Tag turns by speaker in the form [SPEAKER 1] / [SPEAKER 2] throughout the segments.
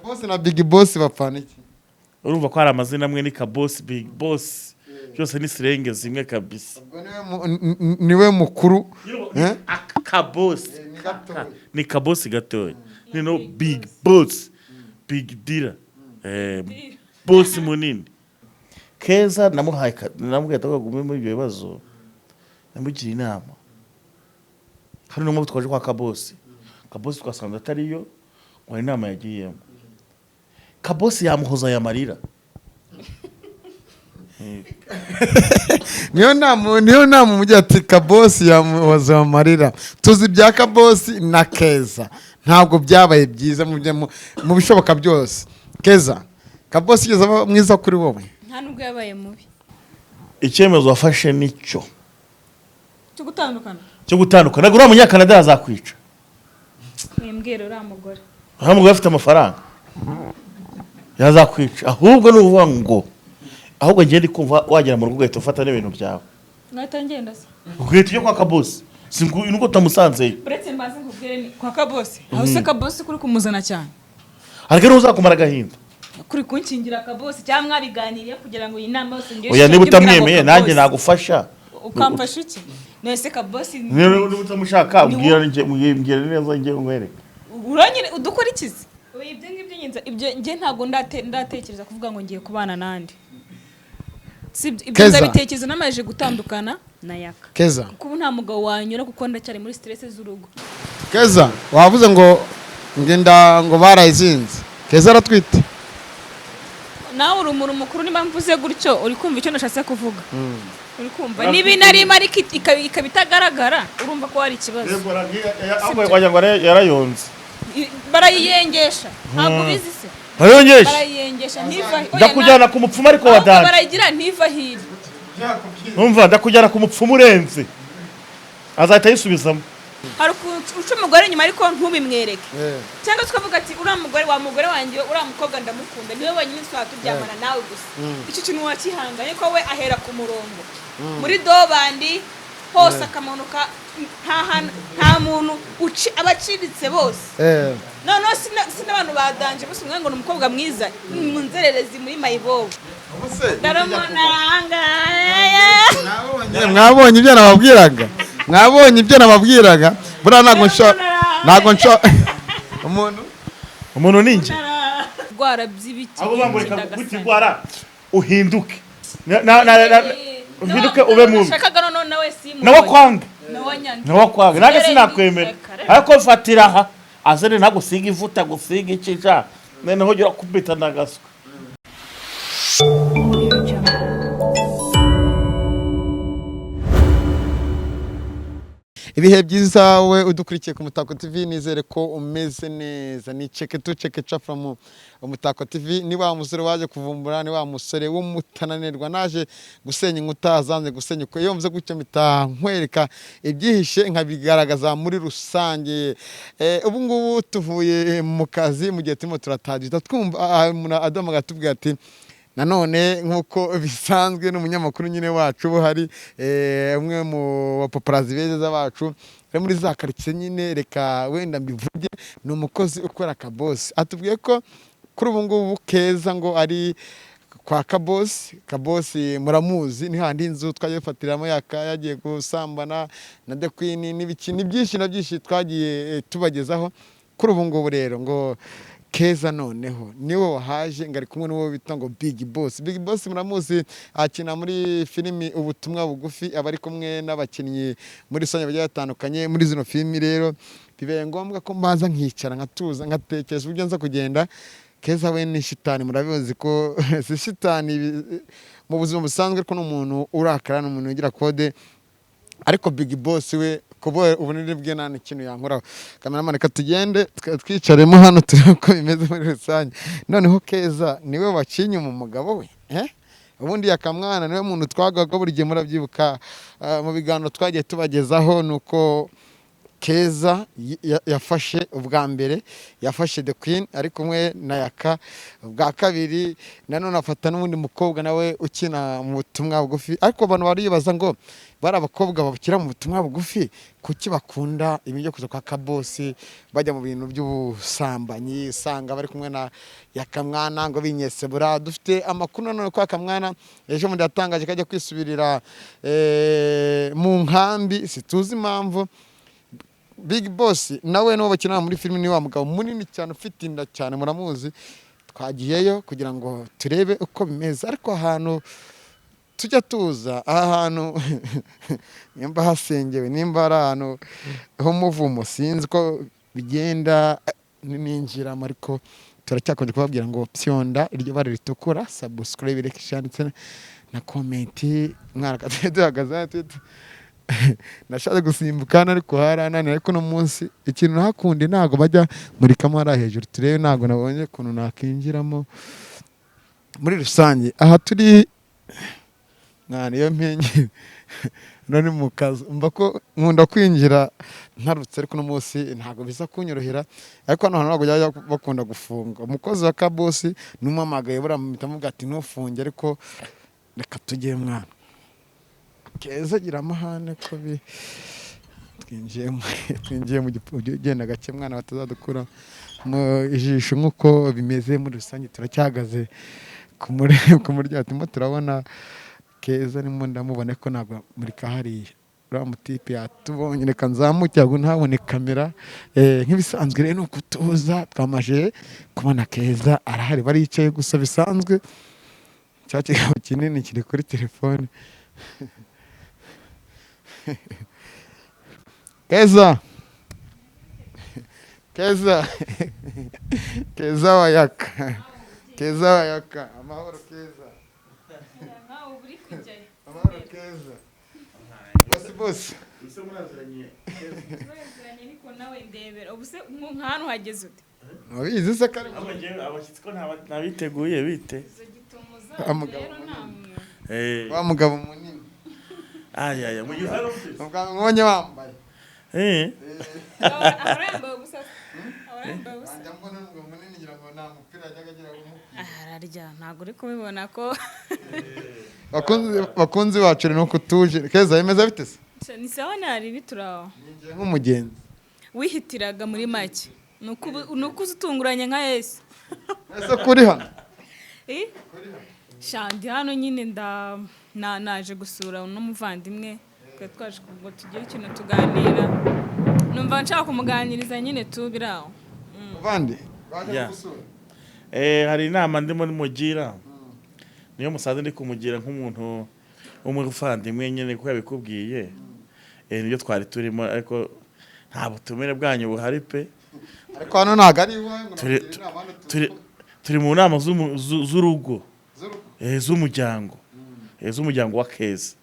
[SPEAKER 1] Kabosi na Big Boss bapfana iki?
[SPEAKER 2] Urumva ko hari amazina amwe, ni Kabosi, Big Boss, byose ni slang zimwe kabisa.
[SPEAKER 1] Ubwo niwe mukuru, eh?
[SPEAKER 2] Kabosi.
[SPEAKER 1] Ni gatoya.
[SPEAKER 2] Ni Kabosi gatoya, ni no Big Boss, big dealer, boss munini. Keza namuhaye namubwiye ati agume muri ibyo bibazo, namugira inama. Hari n'umwe twaje kwa Kabosi, Kabosi twasanze atariyo, ngo hari inama yagiyemo. Kabosi yamuhoza aya marira.
[SPEAKER 1] Niyo nama umujyi ati Kabosi yamuhoza amarira. Tuzi ibya Kabosi na Keza ntabwo byabaye byiza mu bishoboka byose. Keza, Kabosi yigeze aba mwiza kuri wowe?
[SPEAKER 3] Nta nubwo yabaye mubi.
[SPEAKER 2] Icyemezo wafashe nicyo?
[SPEAKER 3] Cyo gutandukana.
[SPEAKER 2] Cyo gutandukana. Ntabwo uriya Munyakanada yazakwica.
[SPEAKER 3] Mwimbwira uriya mugore.
[SPEAKER 2] Uriya mugore afite amafaranga, yazakwica. Ahubwo ni ukuvuga ngo ahubwo ngiye ndi kumva wagera mu rugo ugahita ufata n'ibintu byawe.
[SPEAKER 3] Mwahita ngenda se?
[SPEAKER 2] Ugahita ujya kwa Kabosi, si ngo nuko utamusanzeyo.
[SPEAKER 3] Uretse mbaze nkubwire, ni kwa Kabosi aho se? Kabosi kuri kumuzana cyane.
[SPEAKER 2] Ariko niba uzakumara agahinda.
[SPEAKER 3] Kuri kunkingira Kabosi cyangwa mwabiganiriye kugira ngo iyi nama yose ngire?
[SPEAKER 2] Oya, niba utamwemeye nanjye nagufasha.
[SPEAKER 3] Ukamfasha iki? None Kabosi?
[SPEAKER 2] Niba utamushaka, mbwira neza njye nkwereke.
[SPEAKER 3] Uranyine udukurikize. Oya, ibyo ngibyo nyinza ibyo njye ntabwo ndatekereza kuvuga ngo ngiye kubana nandi. Si ibyo
[SPEAKER 1] Keza.
[SPEAKER 3] Ndabitekereza namaze gutandukana na Yaka.
[SPEAKER 1] Keza.
[SPEAKER 3] Kuko ubu nta mugabo wanyura, kuko ndacyari muri stress z'urugo.
[SPEAKER 1] Keza, wavuze ngo ngenda ngo barayizinze. Keza aratwite.
[SPEAKER 3] Nawe uri umuntu mukuru, niba mvuze gutyo uri kumva icyo nashatse kuvuga, uri kumva niba inarimo ariko ikaba itagaragara, urumva ko hari ikibazo.
[SPEAKER 2] Wagira ngo yarayonze.
[SPEAKER 3] Barayiyengesha, ntabwo ubizi se?
[SPEAKER 2] Barayongesha.
[SPEAKER 3] Barayiyengesha ntiva. Oya,
[SPEAKER 2] Ndakujyana ku mupfumu ariko
[SPEAKER 3] ahubwo
[SPEAKER 2] wadanje.
[SPEAKER 3] Barayigira ntiva hirya.
[SPEAKER 2] Umva, ndakujyana ku mupfumu urenze, azahita ayisubizamo.
[SPEAKER 3] Hari ukuntu uca umugore inyuma ariko ntubimwereke, cyangwa se ukavuga ati uriya mugore wa mugore wanjye, uriya mukobwa ndamukunda, niwe wenyine twaba turyamana nawe gusa. Icyo kintu wakihanganye ko we ahera ku murongo muri dobandi hose akamanuka, nta hantu nta muntu aba aciriritse bose. Noneho si n'abantu badanje bose, umwe ngo ni umukobwa mwiza mu nzererezi muri mayibobo ndaramuna.
[SPEAKER 1] Mwabonye ibyo nababwiraga? Mwabonye ibyo nababwiraga? Buriya ntabwo nsho umuntu.
[SPEAKER 2] Umuntu ni njye.
[SPEAKER 3] Rwara by'ibiki?
[SPEAKER 2] Abo bamureka gutigwara uhinduke. Uhinduke ube mubi.
[SPEAKER 3] Nashakaga noneho nawe simu.
[SPEAKER 2] Nawe kwange.
[SPEAKER 3] Nawe anyange.
[SPEAKER 2] Nawe kwange nange sinakwemera, ariko mfatira aha azane ntagusiga ivuta gusiga iki ja noneho ujya urakubita ndagaswa.
[SPEAKER 4] Audio Jungle.
[SPEAKER 1] Ibihe byiza we udukurikiye ku Mutako TV, nizere ko umeze neza. Ni ceke tu ceke ca from Umutako TV, ni wa musore waje kuvumbura, ni wa musore w'umutananirwa, naje gusenya inkuta zanze gusenya. Uko iyo mvuze gutyo mpita nkwereka ibyihishe nkabigaragaza muri rusange. Ubu ngubu tuvuye mu kazi, mu gihe turimo turataha twumva umuntu aduhamagara atubwira ati nanone nk'uko bisanzwe n'umunyamakuru nyine wacu uhari, umwe mu bapaparazi beza bacu ari muri za karitsiye nyine, reka wenda mbivuge, ni umukozi ukora Kabosi, atubwiye ko kuri ubu ngubu Keza ngo ari kwa Kabosi. Kabosi muramuzi, ni handi inzu twagiye dufatiramo Yaka yagiye gusambana na The Queen n'ibiki, ni byinshi na byinshi twagiye tubagezaho. Kuri ubu ngubu rero ngo Keza noneho niwe wahaje, ngo ari kumwe n'uwo bita ngo Big Boss. Big Boss muramuzi, akina muri filimi Ubutumwa Bugufi, aba ari kumwe n'abakinnyi muri rusange bagiye batandukanye muri zino filimi. Rero bibaye ngombwa ko mbanza nkicara nkatuza nkatekereza uburyo nza kugenda. Keza we ni shitani, murabizi ko si shitani mu buzima busanzwe, ariko ni umuntu urakara, ni umuntu ugira kode. Ariko Big Boss we kuba ubunini bwe nta n'ikintu yankoraho. Cameraman, reka tugende twicaremo hano turebe uko bimeze muri rusange. Noneho Keza niwe waciye inyuma umugabo we, eh? Ubundi Yakamwana niwe muntu twagaga buri gihe, murabyibuka mu biganiro twagiye tubagezaho, ni uko Keza Keza yafashe ubwa mbere, yafashe The Queen ari kumwe na Yaka. Ubwa kabiri nanone afata n'undi mukobwa nawe ukina mu butumwa bugufi. Ariko abantu baribaza ngo bari abakobwa bakina mu butumwa bugufi, kuki bakunda ibintu byo kuza kwa Kabosi, bajya mu bintu by'ubusambanyi? Usanga bari kumwe na Yakamwana ngo binyesebura. Dufite amakuru nanone ko Yakamwana ejo bundi yatangaje ko ajya kwisubirira mu nkambi, situzi impamvu. Big Boss nawe n'uwo bakina muri filimi, ni wa mugabo munini cyane ufite inda cyane, muramuzi. Twagiyeyo kugira ngo turebe uko bimeze, ariko ahantu tujya tuza, aha hantu nimba hasengewe, nimba ari ahantu h'umuvumo, sinzi ko bigenda ninjiramo. Ariko turacyakomeje kubabwira ngo pyonda iryo bara ritukura, subscribe, like, share ndetse na comment. Mwana duhagaze hano, nashatse gusimbuka hano ariko harananiye. Ariko uno munsi ikintu nahakundi, ntabwo bajya murikamo hariya hejuru turebe, ntabwo nabonye ukuntu nakinjiramo. Muri rusange aha turi, mwana, iyo mpingi none mu kazi mba ko nkunda kwinjira ntarutse, ariko uno munsi ntabwo biza kunyorohera. Ariko hano hantu ntabwo bajya bakunda gufunga. Umukozi wa Kabosi n'umuhamagaye buriya mpita mubwira ati ntufunge, ariko reka tujye. Mwana, Keza agira amahane ko bi twinjiye mu ugenda gake mwana, batazadukura mu ijisho. Nk'uko bimeze muri rusange, turacyahagaze ku muryango, turimo turabona Keza, nimo ndamubona ko ntabwo muri kahariya uriya mutipe yatubonye. Reka nzamuke ahubwo ntabone kamera. Nk'ibisanzwe rero ni ukutuza, twamaje kubona Keza arahari, baricaye gusa bisanzwe. Cya kigabo kinini kiri kuri telefone. Keza, Keza, Keza wayaka, Keza wayaka, amahoro Keza.
[SPEAKER 3] Nkawe uba uri kujyayo.
[SPEAKER 1] Amahoro Keza, bosi, bosi.
[SPEAKER 3] Turaziranye ariko nawe ndebera ubu se nka hano uhageze ute?
[SPEAKER 1] Wabizi se ko ari
[SPEAKER 2] Abashyitsi ko ntabiteguye bite?
[SPEAKER 3] Izo gitumo
[SPEAKER 1] Wa mugabo
[SPEAKER 3] rero
[SPEAKER 1] munini.
[SPEAKER 3] namwe.
[SPEAKER 1] Wa mugabo munini.
[SPEAKER 2] Ayaya, mugeze hano mute?
[SPEAKER 1] Ubwa mwonye wambaye.
[SPEAKER 3] Ahora yambaye ubusa, ahora yambaye ubusa.
[SPEAKER 1] Njya mbona umugabo munini ngira ngo nta mupira ajyaga agira umukwiye.
[SPEAKER 3] Ararya, ntabwo uri kubibona ko
[SPEAKER 1] Bakunzi bacu, ni uko tuje. Keza, bimeze bite se?
[SPEAKER 3] Ni sawa, ntari bituraho.
[SPEAKER 1] Ninjiye nk'umugenzi.
[SPEAKER 3] Wihitiraga muri make, ni uko uza utunguranye nka Yesu.
[SPEAKER 1] Ese kuri hano?
[SPEAKER 3] Eh? Sha, ndi hano nyine, nda na naje gusura uno muvandimwe. Twari twaje ngo tugire ikintu tuganira, numva nshaka kumuganiriza nyine tu biraho.
[SPEAKER 1] Muvandi, baje kugusura.
[SPEAKER 2] Hari inama ndimo nimugira, niyo musanze ndi kumugira nk'umuntu w'umuvandimwe nyine, kuko yabikubwiye. Nibyo twari turimo, ariko nta butumire bwanyu buhari pe.
[SPEAKER 1] Ariko hano ntabwo ari iwawe ngo nakugira inama hano
[SPEAKER 2] Turi mu nama z'urugo.
[SPEAKER 1] Z'urugo.
[SPEAKER 2] Z'umuryango, z'umuryango wa Keza.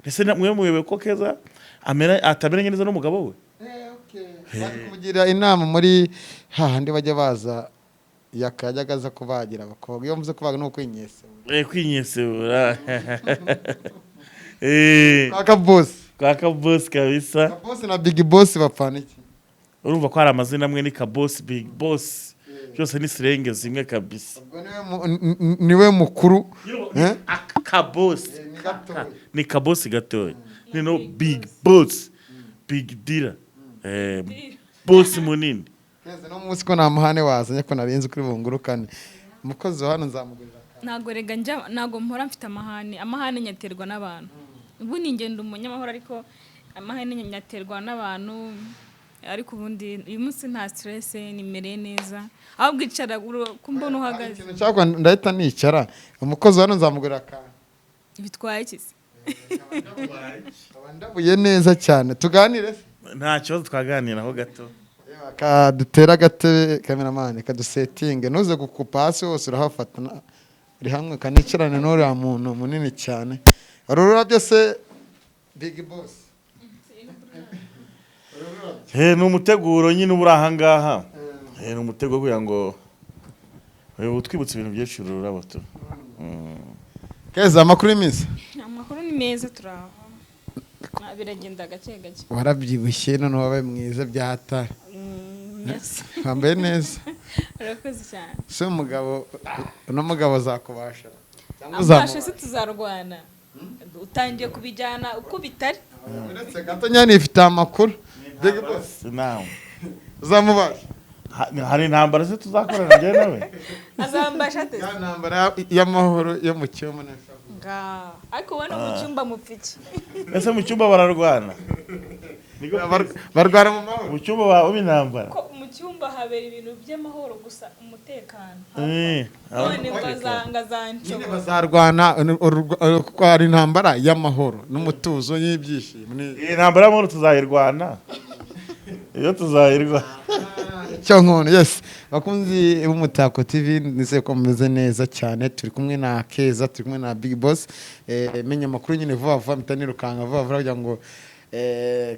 [SPEAKER 2] Ese mwe muyobewe ko Keza atameranye neza n'umugabo we?
[SPEAKER 1] Okay. Baje kumugira inama muri hahandi bajya baza, yakajyaga aza kubagira abakobwa. Iyo mvuze kubaga ni ukwinyesebura.
[SPEAKER 2] Kwinyesebura.
[SPEAKER 1] Kwa Kabosi.
[SPEAKER 2] Kwa Kabosi kabisa.
[SPEAKER 1] Kabosi na Big Boss bapfana iki?
[SPEAKER 2] Urumva ko hari amazina amwe, ni Kabosi, Big Boss, byose ni slang zimwe kabisa.
[SPEAKER 1] Ubwo niwe niwe mukuru, eh?
[SPEAKER 2] Kabosi.
[SPEAKER 1] Ni gatoya.
[SPEAKER 2] Ni Kabosi gatoya, ni no Big Boss, big dealer, boss munini.
[SPEAKER 1] Keza, no munsi ko nta muhane wazanye, ko narinzi kuri bungurukane umukozi wa hano nzamugurira akantu.
[SPEAKER 3] Ntabwo rega njya, ntabwo mpora mfite amahane. Amahane nyaterwa n'abantu. Ubu ni ngenda umunyamahoro, ariko amahane nyaterwa n'abantu. Ariko ubundi uyu munsi nta stress, nimereye neza. Ahubwo icara ko mbona uhagaze.
[SPEAKER 1] Ikintu cyakwa ndahita nicara. Umukozi wa hano nzamugurira akantu.
[SPEAKER 3] Bitwaye iki se?
[SPEAKER 1] Nkaba ndabuye neza cyane, tuganire se?
[SPEAKER 2] Nta kibazo, twaganiraho gato.
[SPEAKER 1] Kadutera agatebe, kameramani, kadusetinge, ntuze gukupa hasi hose, urahafata uri hamwe. Kanicarane n'uriya muntu munini cyane. Wari ururabyo se, Big Boss?
[SPEAKER 2] Ni umuteguro nyine uba uri ahangaha. Ni umuteguro kugira ngo utwibutse ibintu byinshi, uru rurabo tu.
[SPEAKER 1] Keza, amakuru y'iminsi?
[SPEAKER 3] Amakuru ni meza, turaho. Ah, biragenda gake gake.
[SPEAKER 1] Warabyibushye noneho wabaye mwiza bya hatari.
[SPEAKER 3] Merci.
[SPEAKER 1] Wambaye neza.
[SPEAKER 3] Urakoze cyane.
[SPEAKER 1] Si umugabo, uno mugabo azakubasha cyangwa
[SPEAKER 3] Amfashe se?
[SPEAKER 1] uzamubasha?
[SPEAKER 3] Tuzarwana, utangiye kubijyana uko bitari.
[SPEAKER 1] Uretse gato nyine ifite amakuru, Big Boss.
[SPEAKER 2] Nawe.
[SPEAKER 1] Uzamubasha?
[SPEAKER 2] Hari intambara se tuzakorana njye nawe?
[SPEAKER 3] Azambasha ate?
[SPEAKER 1] Ya ntambara y'amahoro yo mu cyumba.
[SPEAKER 3] Nga ariko ubona mu cyumba mupfiki.
[SPEAKER 2] Ese mu cyumba bararwana? Niko.
[SPEAKER 1] Barwara mu mahoro.
[SPEAKER 2] Mu cyumba baba intambara.
[SPEAKER 3] Ko mu cyumba habera ibintu by'amahoro gusa, umutekano.
[SPEAKER 2] Eh,
[SPEAKER 3] none ngo
[SPEAKER 1] Nyine
[SPEAKER 3] azanshobora.
[SPEAKER 1] Bazarwana kuko hari intambara y'amahoro n'umutuzo n'ibyishimo
[SPEAKER 2] Iyi ntambara y'amahoro tuzayirwana, iyo tuzayirwana.
[SPEAKER 1] Cyo nkono, yes. Bakunzi b'Umutako TV, nizeye ko mumeze neza cyane. Turi kumwe na Keza, turi kumwe na Big Boss. Menya amakuru nyine vuba vuba, mpita nirukanka vuba vuba kugira ngo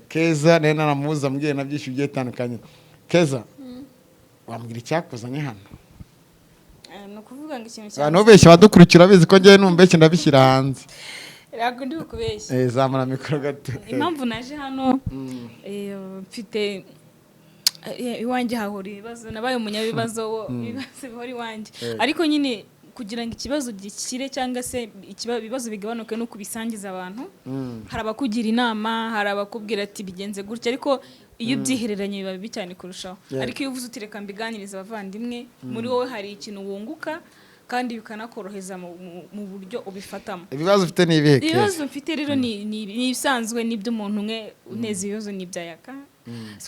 [SPEAKER 1] Keza nayo naramuza mbwiye na byinshi bigiye bitandukanye. Keza, wambwira icyakuzanye hano?
[SPEAKER 3] Ni ukuvuga ngo ikintu cya
[SPEAKER 1] Abantu benshi badukurikira bizi ko njyewe numbeshye ndabishyira hanze.
[SPEAKER 3] Ntabwo ndi bukubeshye.
[SPEAKER 1] Zamura mikoro gato.
[SPEAKER 3] Impamvu naje hano, mfite iwanjye hahora ibibazo, nabaye umunyabibazo, ibibazo bihora iwanjye. Ariko nyine kugira ngo ikibazo gikire cyangwa se ibibazo bigabanuke no kubisangiza abantu, hari abakugira inama, hari abakubwira ati bigenze gutya, ariko iyo ubyihereranye biba bibi cyane kurushaho. Ariko iyo uvuze uti reka mbiganirize abavandimwe, muri wowe hari ikintu wunguka kandi bikanakoroheza mu buryo ubifatamo.
[SPEAKER 1] Ibibazo ufite ni ibihe, Keza?
[SPEAKER 3] Ibibazo mfite rero ni ibisanzwe, n'iby'umuntu umwe uneza. Ibibazo ni ibya Yaka,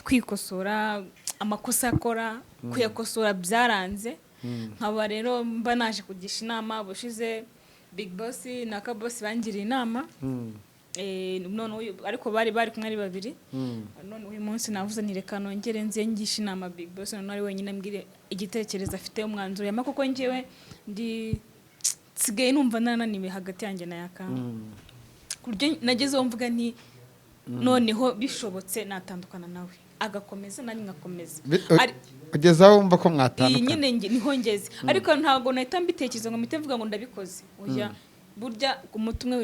[SPEAKER 3] kwikosora, amakosa akora kuyakosora byaranze. Nkaba rero mba naje kugisha inama. Bushize Big Boss na Kaboss bangiriye inama. None ariko bari kumwe ari babiri. None uyu munsi navuze nti reka nongere nze ngishe inama Big Boss, none ari wenyine, ambwire igitekerezo afite, umwanzuro yama, kuko njyewe ndi nsigaye numva nananiwe hagati yanjye na Yaka, ku buryo nagezeho mvuga nti noneho bishobotse natandukana nawe, agakomeza nanjye ngakomeza.
[SPEAKER 1] Ugeze aho wumva ko
[SPEAKER 3] Iyi
[SPEAKER 1] mwatandukana?
[SPEAKER 3] Nyine niho ngeze, ariko ntabwo nahita mbitekereza ngo mpite mvuga ngo ndabikoze, oya. Burya umuti umwe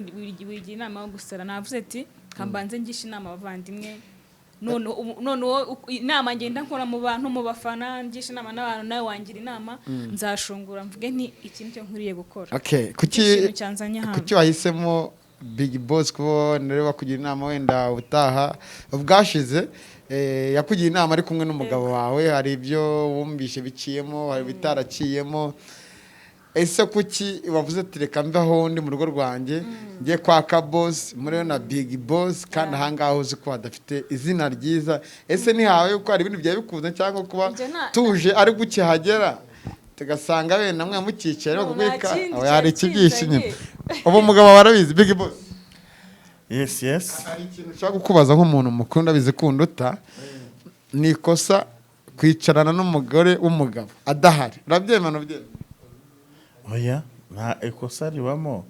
[SPEAKER 3] wigira inama yo gusara. Navuze ati kambanze ngishe inama abavandimwe. None inama ngenda nkora mu bantu, mu bafana, ngisha inama n'abantu, nawe wangira inama, nzashungura mvuge nti iki nicyo nkwiriye gukora.
[SPEAKER 1] Okay, kuki
[SPEAKER 3] Ikintu cyanzanye hano.
[SPEAKER 1] Kuki wahisemo Big Boss kuba niwe bakugira inama? Wenda ubutaha ubwashize yakugira inama ari kumwe n'umugabo wawe, hari ibyo wumvishe biciyemo, hari ibitaraciyemo. Ese kuki wavuze ati reka mve aho ndi mu rugo rwanjye njye kwa Kaboss muri na Big Boss, kandi ahangaha uzi ko hadafite izina ryiza? Ese ntihawe yuko hari ibintu byari bikunze cyangwa kuba
[SPEAKER 3] Ibyo
[SPEAKER 1] tuje ari gukihagera tugasanga wenda mwe mukicaye
[SPEAKER 3] No,
[SPEAKER 1] bakubwira
[SPEAKER 3] nta kindi
[SPEAKER 1] aho hari
[SPEAKER 3] cyari
[SPEAKER 1] ikibyihishe inyuma?
[SPEAKER 3] kinzanye.
[SPEAKER 1] Ubu umugabo warabizi, Big Boss?
[SPEAKER 2] Yes.
[SPEAKER 1] Hari ikintu ushaka kukubaza nk'umuntu mukuru, ndabizi kunduta. Ni ikosa kwicarana n'umugore w'umugabo adahari, urabyemera? Ubyemera?
[SPEAKER 2] Oya, nta ikosa ribamo.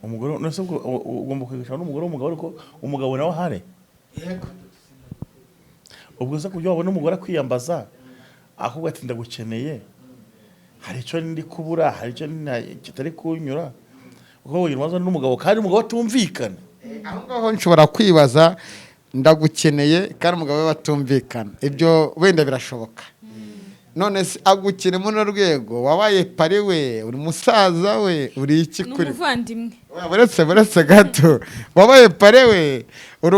[SPEAKER 2] Umugore nese ubwo ugomba kwigisha n'umugore w'umugabo, ariko umugabo nawe ahari. Ubwo se kubyo wabona umugore akwiyambaza ahubwo ati ndagukeneye, hari icyo ndi kubura, hari icyo kitari kunyura, kuko wogira ibibazo n'umugabo kandi umugabo atumvikana.
[SPEAKER 1] Aho ngaho nshobora kwibaza, ndagukeneye kandi umugabo we batumvikana, ibyo wenda birashoboka. None se agukeneye muri runo rwego, wabaye pari we, uri musaza we, uri iki
[SPEAKER 3] Ni
[SPEAKER 1] kuri
[SPEAKER 3] umuvandimwe.
[SPEAKER 1] Oya, buretse gato, wabaye pare we, uri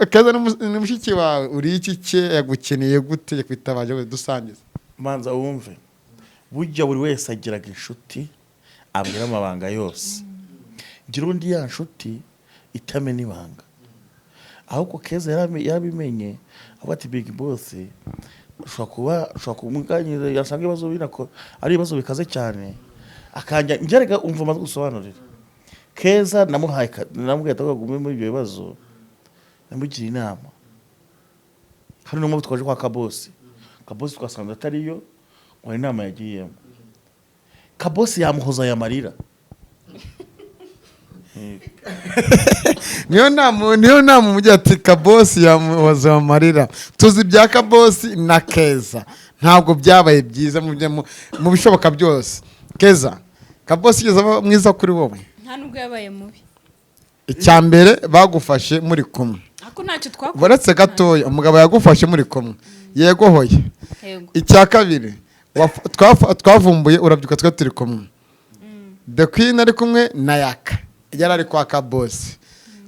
[SPEAKER 1] Keza ni mushiki wawe, uri iki cye? Yagukeneye gute? Yakwitabaje we dusangiza.
[SPEAKER 2] Manza wumve, burya buri wese agiraga inshuti abwira amabanga yose. Ngira undi ya nshuti itamena ibanga, ahubwo Keza yarabimenye, avuga ati Big Boss ushobora kuba ushobora kumuganiriza, yasanga ibibazo binako ari ibibazo bikaze cyane, akajya ngerega. Umva, amaze gusobanurira Keza, namuhaye namubwiye ati agume muri ibyo bibazo, namugira inama. Hano niyo mpamvu twaje kwa Kabosi. Kabosi twasanze atariyo, ngo hari inama yagiyemo. Kabosi yamuhoza aya marira.
[SPEAKER 1] Niyo nama umujyi ati Kabosi yamuhoza amarira. Tuzi ibya Kabosi na Keza ntabwo byabaye byiza mu bishoboka byose. Keza, Kabosi yigeze aba mwiza kuri wowe?
[SPEAKER 3] Nta nubwo yabaye mubi.
[SPEAKER 1] Icya mbere, bagufashe muri kumwe.
[SPEAKER 3] Ariko ntacyo twakoze.
[SPEAKER 1] Uretse gatoya, umugabo yagufashe muri kumwe, yego hoye?
[SPEAKER 3] Yego.
[SPEAKER 1] Icya kabiri, twavumbuye urabyuka twe turi kumwe, The Queen ari kumwe na Yaka, yari ari kwa Kabosi,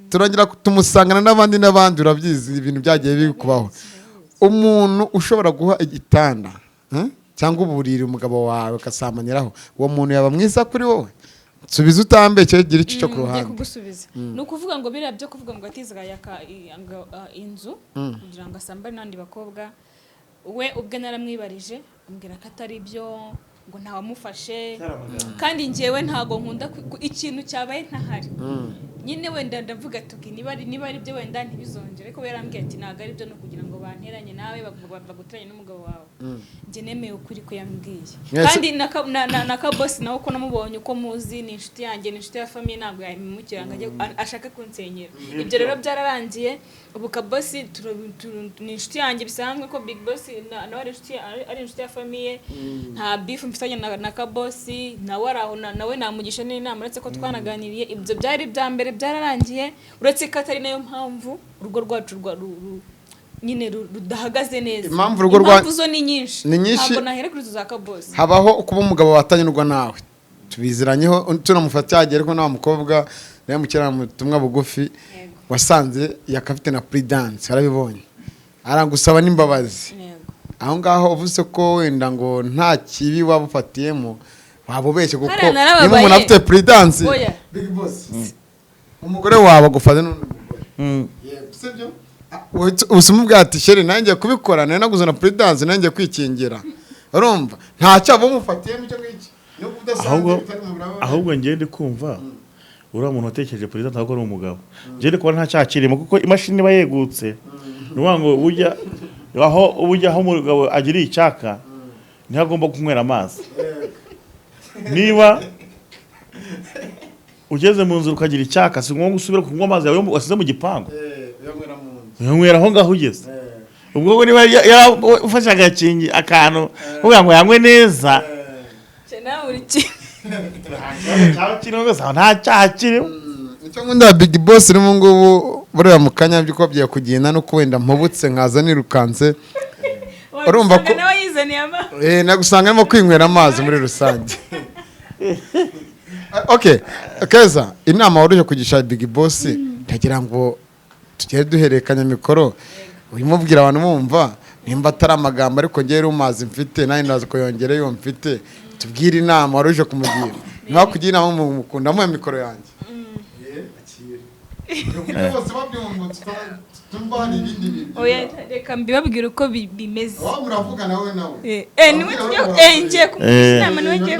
[SPEAKER 1] turongera tumusangana n'abandi n'abandi. Urabizi ibintu byagiye bikubaho. Umuntu ushobora guha igitanda, cyangwa uburiri umugabo wawe ugasambaniraho, uwo muntu yaba mwiza kuri wowe? Nsubiza utambeshye, gira icyo cyo ku
[SPEAKER 3] Ngiye
[SPEAKER 1] ruhande.
[SPEAKER 3] kugusubiza. Ni ukuvuga ngo biriya byo kuvuga ngo atizaga Yaka inzu kugira ngo asambane n'abandi bakobwa, we ubwe naramwibarije, ambwira ko atari byo, ngo ntawamufashe. Kandi njyewe ntago nkunda ikintu cyabaye ntahari nyine. Wenda ndavuga ati: "Okay, niba ari byo, wenda ntibizongere." Ariko we yarambwiye ati: "Ntabwo ari byo, ni ukugira ngo banteranye nawe, baguteranye n'umugabo wawe." Njye nemeye ukuri ko yambwiye. Kandi na Kabosi nawe, uko namubonye, uko muzi, ni inshuti yanjye, ni inshuti ya famille, ntabwo yabimukira ngo ajye ashake kunsenyera. Ibyo rero byararangiye. Ubu Kabosi ni inshuti yanjye bisanzwe, ko Big Boss nawe ari inshuti ya famille. Nta beef mfitanye na Kabosi, nawe ari aho, nawe namugisha n'inama, uretse ko twanaganiriye. Ibyo byari ibya mbere, byararangiye, uretse ko atari nayo mpamvu urugo rwacu nyine rudahagaze neza.
[SPEAKER 1] Impamvu urugo
[SPEAKER 3] Impamvu zo ni nyinshi.
[SPEAKER 1] Ni nyinshi.
[SPEAKER 3] Ntabwo nahera kuri izo za Kabosi.
[SPEAKER 1] Habaho kuba umugabo watanyurwa nawe, tubiziranyeho, tunamufata yagiye, ariko nta mukobwa nawe mukera mu butumwa bugufi wasanze yakafite na Prudence, warabibonye, aragusaba n'imbabazi.
[SPEAKER 3] Yego.
[SPEAKER 1] Aho ngaho uvuze ko wenda ngo nta kibi waba ufatiyemo, waba ubeshye, kuko
[SPEAKER 3] Hariya narababaye.
[SPEAKER 1] niba umuntu afite Prudence,
[SPEAKER 3] Oya.
[SPEAKER 1] Big Boss, umugore wawe agufata n'undi mugore. Yego, sibyo? Ubusuma bwa ati: "Chérie, nanjye kubikora nari naguze na Prudence, nanjye kwikingira." Urumva nta cyaha umufatiyemo icyo ngicyo, nubwo udasanzwe
[SPEAKER 2] Ahubwo
[SPEAKER 1] bitari mu birabo.
[SPEAKER 2] Ahubwo njye ndi kumva uriya muntu watekereje perezida ntabwo ari umugabo. Njye ndi kubona nta cyaha kirimo, kuko imashini iba yegutse. Ni ukuvuga ngo ujya aho, ujya aho umugabo agiriye icyaka niho agomba kunywera amazi. Niba ugeze mu nzira ukagira icyaka, si ngombwa usubira kunywa amazi yawe wasize mu gipangu.
[SPEAKER 1] Uyanywera mu nzu.
[SPEAKER 2] Uyanywera aho ngaho ugeze. Ubwo niba yarafashe agakingi akantu kugira ngo yanywe neza,
[SPEAKER 3] nawe uri kimwe.
[SPEAKER 2] Cyaba kirimo rwose, aho nta cyaha kirimo.
[SPEAKER 1] Icyo nkunda Big Boss urimo ngubu, buriya mu kanya by'uko bigiye kugenda, nuko wenda mpubutse nkaza nirukanse. Urumva ko-
[SPEAKER 3] Nawe yizaniye amazi.
[SPEAKER 1] Nagusanga arimo kwinywera amazi muri rusange. Okay, Keza, inama wari uje kugisha Big Boss, ndagira ngo tugere duhererekanya mikoro, urimo ubwira abantu bumva, nimba atari amagambo, ariko ngewe rumazi mfite nanjye ndaza kuyongera iyo mfite. Tubwire inama wari uje kumugira. Niba kugira inama mukunda, muhe mikoro yanjye. Bose babyumva, tumva hari ibindi bintu.
[SPEAKER 3] Oya, reka mbibabwire uko bimeze.
[SPEAKER 1] Waba uravuga nawe nawe.
[SPEAKER 3] Niwe tujya, ngiye kumugisha inama, niwe ngiye.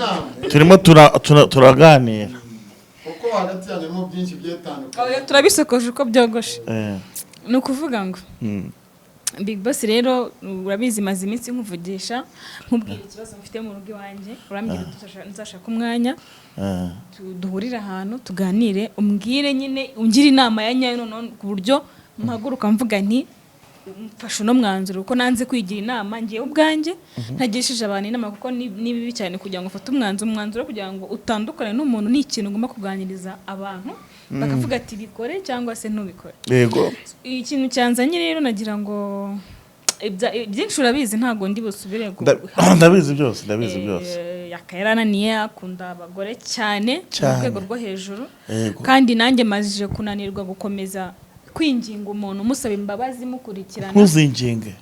[SPEAKER 2] Turimo turaganira.
[SPEAKER 1] Kuko hagati yanyu harimo byinshi bigiye bitandukanye.
[SPEAKER 3] Oya, turabisokoje uko byogoshe. Ni ukuvuga ngo Big Boss rero, urabizi, maze iminsi nkuvugisha, nkubwira ikibazo mfite mu rugo iwanjye. Urambwira uti: "Nzashaka umwanya duhurire ahantu tuganire, umbwire nyine, ungire inama ya nyayo, noneho ku buryo mpaguruka mvuga nti mfashe uno mwanzuro," kuko nanze kwigira inama ngewe ubwanjye ntagishije abantu inama, kuko ni bibi cyane kugira ngo ufate umwanzuro kugira ngo utandukane n'umuntu. Ni ikintu ugomba kuganiriza abantu, bakavuga ati: "Bikore" cyangwa se "Ntubikore." Ikintu cyanzanye rero, nagira ngo byinshi urabizi, ntabwo ndi busubire
[SPEAKER 2] Ndabizi byose, ndabizi byose.
[SPEAKER 3] Yaka yarananiye, akunda abagore cyane mu
[SPEAKER 2] Cyane.
[SPEAKER 3] rwego rwo hejuru.
[SPEAKER 2] Yego.
[SPEAKER 3] Kandi nanjye majije kunanirwa gukomeza kwinginga umuntu, musaba imbabazi, mukurikirana.
[SPEAKER 2] Ntuzinginge.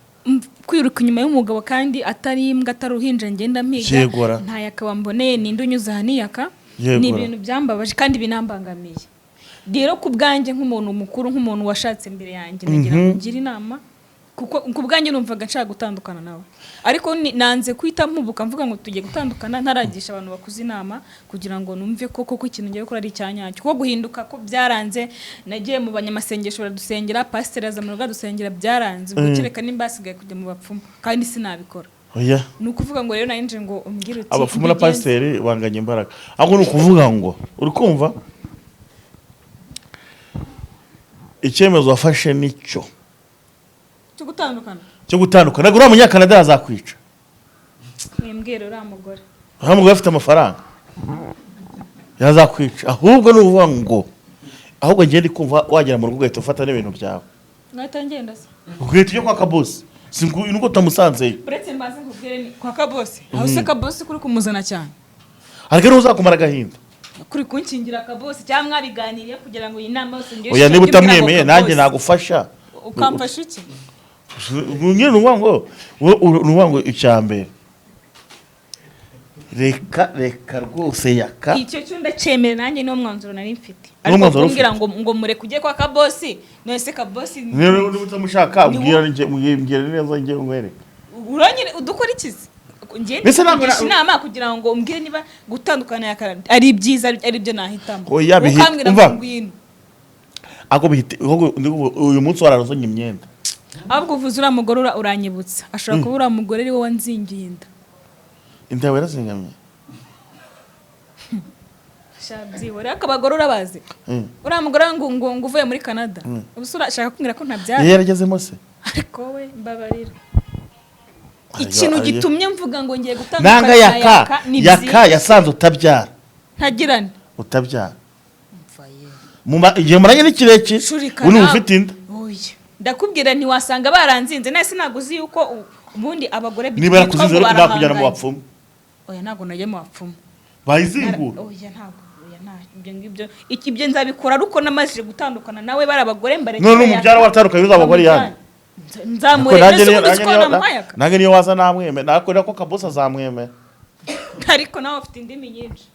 [SPEAKER 3] Kwiruka inyuma y'umugabo kandi atari imbwa, atari uruhinja ngenda mpiga.
[SPEAKER 2] Yegora.
[SPEAKER 3] Nta Yaka mboneye, ninde unyuze aha niyaka?
[SPEAKER 2] Yegora.
[SPEAKER 3] Ni ibintu byambabaje kandi binambangamiye. Rero ku bwanjye, nk'umuntu mukuru, nk'umuntu washatse imbere yanjye, nagira ngo ngire inama, kuko ku bwanjye numvaga nshaka gutandukana nawe, ariko nanze guhita mpubuka mvuga ngo tugiye gutandukana ntaragisha abantu bakuze inama, kugira ngo numve ko koko ikintu ngiye gukora ari icyanyacyo. Kuko guhinduka ko byaranze, nagiye mu banyamasengesho baradusengera, pasiteri aza mu rugo adusengera, byaranze. Ubwo kereka nimba hasigaye kujya mu bapfumu, kandi sinabikora.
[SPEAKER 2] Oya.
[SPEAKER 3] Ni ukuvuga ngo rero nari ngo umbwire uti
[SPEAKER 2] Abapfumu na
[SPEAKER 3] mbigenze.
[SPEAKER 2] pasiteri banganya imbaraga. Ahubwo ni ukuvuga ngo uri kumva icyemezo wafashe nicyo
[SPEAKER 3] Cyo gutandukana.
[SPEAKER 2] Cyo gutandukana. Ntabwo uriya munyakanada yazakwica.
[SPEAKER 3] Mwimbwire uriya mugore.
[SPEAKER 2] Uriya mugore afite amafaranga, yazakwica. Ahubwo ni ukuvuga ngo Ahubwo ngiye ndi kumva wagera mu rugo ugahita ufata n'ibintu byawe.
[SPEAKER 3] Nkahita ngenda se?
[SPEAKER 2] Ugahita ujya kwa Kabosi. Si ngo nuko utamusanzeyo.
[SPEAKER 3] Uretse mbaze nkubwire, ni kwa Kabosi aho se? Kabosi kuri kumuzana cyane.
[SPEAKER 2] Ariko niba uzakumara agahinda.
[SPEAKER 3] Kuri kunkingira Kabosi cyangwa mwabiganiriye kugira ngo iyi nama yose ngire?
[SPEAKER 2] Oya, niba utamwemeye nanjye nagufasha.
[SPEAKER 3] Ukamfasha iki?
[SPEAKER 2] Nyine ni ukuvuga ngo ni ukuvuga ngo icya mbere, reka reka rwose Yaka.
[SPEAKER 3] Icyo cyo ndacyemera nanjye, niwo mwanzuro nari mfite.
[SPEAKER 2] Niwo
[SPEAKER 3] Ariko
[SPEAKER 2] mwanzuro
[SPEAKER 3] kumbwira
[SPEAKER 2] ufite.
[SPEAKER 3] ngo mureke ujye kwa Kabosi, none se Kabosi?
[SPEAKER 2] Niba utamushaka,
[SPEAKER 3] Ni
[SPEAKER 2] mbwira mbwira neza njye nkwereke.
[SPEAKER 3] Uranyine udukora ikizi njye?
[SPEAKER 2] Mbese ntabwo
[SPEAKER 3] Ndikugisha inama kugira ngo umbwire niba gutandukana Yaka ari byiza, ari byo nahitamo.
[SPEAKER 2] Oya,
[SPEAKER 3] Ukambwira ngo
[SPEAKER 2] umva.
[SPEAKER 3] ngwino.
[SPEAKER 2] Ako bihite ahubwo uyu munsi wararozanye imyenda.
[SPEAKER 3] Ahubwo uvuze uriya mugore uranyibutsa, ashobora kuba uriya mugore ari we wanzingiye inda.
[SPEAKER 2] Inda yawe yarazingamye?
[SPEAKER 3] Sha, byihore, ariko abagore urabazi. Uriya mugore ngo uvuye muri Canada, ubu se urashaka kumbwira ko ntabyara?
[SPEAKER 2] Yari yaragezemo se?
[SPEAKER 3] Ariko we mbabarira, ikintu gitumye mvuga ngo ngiye gutandukana
[SPEAKER 2] Nanga
[SPEAKER 3] na
[SPEAKER 2] Yaka.
[SPEAKER 3] Yaka ni
[SPEAKER 2] Yaka
[SPEAKER 3] byinshi.
[SPEAKER 2] yasanze utabyara.
[SPEAKER 3] Ntagirane.
[SPEAKER 2] Utabyara. Igihe muranye ni kirekire.
[SPEAKER 3] Shurika
[SPEAKER 2] Ubu ni
[SPEAKER 3] nawe.
[SPEAKER 2] ufite inda.
[SPEAKER 3] Oya, ndakubwira ntiwasanga baranzinze nese? Ntabwo uzi yuko ubundi abagore
[SPEAKER 2] Niba
[SPEAKER 3] bitwa
[SPEAKER 2] yarakuzinze
[SPEAKER 3] ngo
[SPEAKER 2] rero nakujyana mu
[SPEAKER 3] barahanganye.
[SPEAKER 2] bapfumu.
[SPEAKER 3] Oya, ntabwo najya mu bapfumu.
[SPEAKER 2] Bayizingura.
[SPEAKER 3] Oya, ntabwo, oya, nta ibyo ngibyo. Ibyo nzabikora ariko namajije gutandukana nawe, bari abagore mbareke.
[SPEAKER 2] None umubyara watandukanye uzaba ari yande?
[SPEAKER 3] Nzamure
[SPEAKER 2] Nanjye
[SPEAKER 3] mbese
[SPEAKER 2] niyo-
[SPEAKER 3] ubundi siko namuhaye aka?
[SPEAKER 2] Nanjye niyo waza namwemera, nakora ko Kabosi azamwemera.
[SPEAKER 3] Ariko nawe ufite indimi nyinshi,